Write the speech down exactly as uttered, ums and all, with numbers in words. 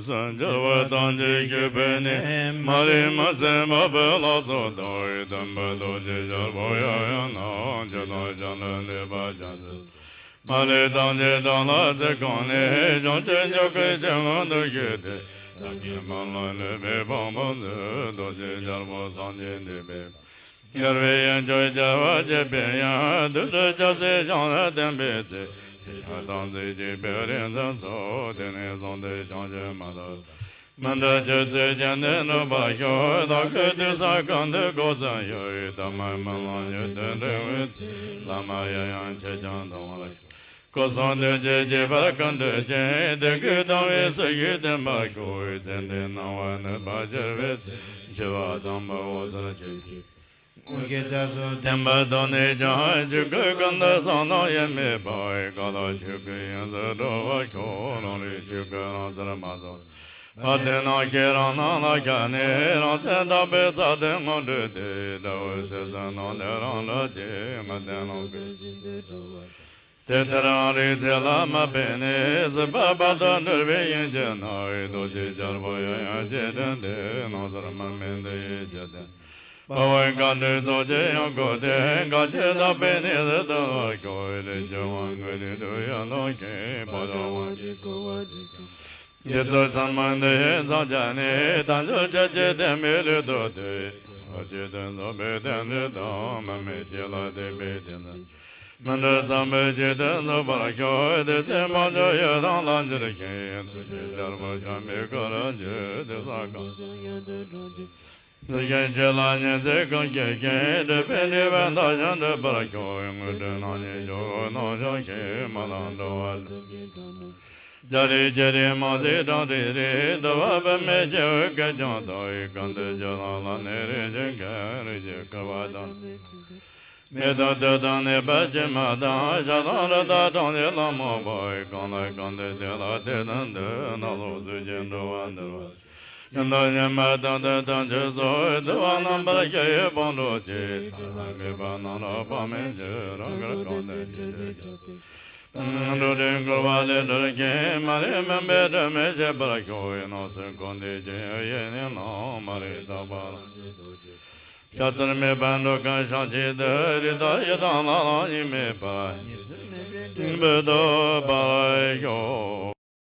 སེམས་འགྱུར་བ་ཐམས་ཅད་སྐྱོབ་པའི་གནས། མ་རིག་མུན་སེལ་མ་བུ་ལ་སོགས་དང་། སྟོན་པ་རྡོ་རྗེ་རྒྱལ་པོ་ཡང་ཡང་ན། ཇི་ལྟར་ཞིང་དུ་གནས་པ་ཅན། མ་ལུས་ཐམས་ཅད་དག་ལ་བརྩེ་གང་ནས། བྱང་ཆུབ་མཆོག་གི་ཞིང་ལ་འདུ་ཤེས་ཏེ། བདག་གིས་སྨོན་ལམ་ལེགས་པའི་བོན་པོ་མཛོད། རྡོ་རྗེ་རྒྱལ་པོ་སངས་རྒྱས་འདུས་པའི། རྒྱལ་བའི་དབྱིངས་སུ་རྒྱལ་བ་དགྱེས་པའི་དབྱངས། བདུད་རྩི་ལྕགས་སྲེག་ཞིང་ལ་བསྟིམ་པའི་ཚེ། ཞི་ཁྲོ་དམ་ཚིག་གཅིག་པའི་རིག་འཛིན་ཚོགས། དེ་ནས་བཟུང་སྟེ་བྱང་ཆུབ་མ་ཐོབ། མི་འདའ་ཆོས་ཚུལ་ཅན་དུ་འགྲོ་བར་ཤོག་བདག་གི་དུས་བཟང་གང་དུ་གོ་ས་ཡོད། ཐ་མལ་མི་ལ་ཉེ་དུ་འབྲེལ་བའི་ཚེ། བླ་མ་ཡང་ཡང་མཆེད་ཀྱང་གདུང་བར་ཤོག་སྐུ་གསུང་ཐུགས་ཀྱི་བྱེད་པར་ཀུན་ཏུ་བྱོན། དེ་ཀུན་དང་བའི་སྲོག་ཤིང་བརྟན་པར་ཤོག་ཚེ་འདིའི་སྣང་བ་ནུབ་པར་གྱུར་པའི་ཚེ། འཆི་བ་དང་པོའི་འོད་ཟེར་ཆེན་པོས། དངོས་ཀྱི་རྒྱ་མཚོ་བརྟན་པར་བསྡུས་ནས་ཀྱང་། ཆོས་སྐུ་ཀུན་ཏུ་བསམ་དང་ཡེངས་མེད་པར། གང་དག་ཆོས་སྐུའི་དབྱིངས་སུ་འགྲོ་བར་ཤོག་རང་རིག་ཆོས་སྐུ་རང་སར་མ་ཟད། ཕ་དེ་ནང་ཁྱེད་རང་སྣང་ལ་ཁྱབ་ནས། རང་སེམས་དག་པའི་ས་དེར་ངོ་འཕྲོད་དེ། དགྲ་བོའི་སེམས་སུ་སྣང་ནས་རང་ལ་གཅེས། ངན་སེམས་རླུང་གིས་ཤིན་ཏུ་སྒྲོལ་བར་ཤོག་དེ་ལྟར་རང་རིག་ཚེ་ལ་མ་ཕན་ནས། སྲིད་པ་བར་དོ་འཁྲུལ་པའི་དབྱིངས་ཀྱི་ནང་། རྡོ་རྗེ་རྒྱལ་པོ་ཡང་ཡང་རྗེས་དྲན་ཏེ། སྣང་ཚུལ་མར་མེ་མདུན་ཡི་ཇི་ལྟར། འཕོ་བའི་དཀའ་འགྲེལ་ཚོགས་ཀྱིས་ཡང་བསྐོར་ཏེ། འགའ་ཞིག་དག་པའི་གནས་སུ་ཐིམ་པར་ཤོག་ལས་ཀྱི་དབང་དངོས་རིག་ཏུ་ཡང་ལོངས་ཤིང་། འཕོ་བ་དབང་གིས་བསྐོར་བ་དེ་ཀུན། ཡིད་དུ་བསམ་པ་འདི་ཡིས་མཚམས་སྦྱར་ནས། དལ་འབྱོར་ཆོས་ཀྱི་བདེན་པའི་ལུས་སྟོབས་དེ། ཐོབ་བྱེད་དུ་འཛིན་པའི་རྟེན་འབྲེལ་དང་། མི་མེད་གཤིས་ལ་ཐུག་པའི་དེ་ཙམ། མི་འདོད་བསམ་པའི་ཆེད་དུ་འཛིན་པར་ཤོག་དེ་ཚེ་མ་བྱོན་ཡུལ་དང་ལམ་འཆར་ཞིང་། ཐུགས་རྗེ་རྒྱལ་པོ་བྱམས་པའི་སྐུ་རུ་འགྱུར། དེ་ས་གང་དུ་ཡང་དུ་འགྲོ་འདོད། འདི་ཞིག་ཆོས་ལ་ཉན་ཚུལ་གང་སྐྱེས་ཤིང་། སྒྲིབ་པའི་སྒྲིབ་པ་དག་ཀྱང་འགྲུབ་པར་ཤོག་དངོས་གྲུབ་རྣམ་གཉིས་འབྱུང་བའི་རྣམ་གཞག་ཞིང་། མ་ལགས་འགྲོ་བ་རིགས་ཀྱི་དོན་དུ། རྒྱ་རིགས་ཆོས་རིགས་མང་སྲིད་གྲངས་རིག་རིགས། འདུལ་བ་བུད་མེད་སྐྱེ་བོའི་སྐད་ཀྱང་དག་ཀུན་ཏུ་སྤྱོད་ལམ་ལ་གནས་རིགས་ཀྱི་མཁན། རིགས་ཀྱི་བསྐལ་པ་དང་། མེ་ཏོག་དུད་དང་ནད་པ་ཕྱི་མ་དང་། ཤ་དང་རི་དྭགས་གྲངས་ལས་ལྷག་མ་བ། གང་ལ་གང་འདུལ་དེ་ལ་དེ་དང་འདུལ། ནག་ལོག་ཚུལ་གྱིས་འགྲོ་བ་འདུལ་བར། ཉོན་དང་ཉོན་མོངས་དང་དུ་དང་ཆོས་སོགས། འདུལ་བ་རྣམ་པར་ཤེས་ཡོན་སྤངས་རོགས་གྱིས། ཐ་ན་མེད་པ་རྣམས་ལ་དཔག་མེད་ཆེ། རང་དགར་གང་འདུལ་ཆོས་སྤྱོད་རྒྱ་སྐྱེད། འགྲོ་དོན་འཁོར་བ་ལས་གྲོལ་ཞིང་། མ་རིག་མུན་པའི་སྒྲོན་མེ་འབྱེད་པར་ཤོག་སྣང་སྲིད་འཁོར་འདས་ཀྱི་ཡེ་ནས་ནང་། མ་རིག་དག་པ་རང་བཞིན་རྡོ་རྗེ། ཤ་ཚུལ་མེད་པར་འགྲོ་ཀུན་བཤགས་བྱས་ཏེ། རི་དྭགས་ཡི་དྭགས་ལ་ལའང་གཉིས་མེད་པར། ཉེས་སེལ་མེད་པའི་སྙིང་པོས་ཐོབ་པར་ཤོག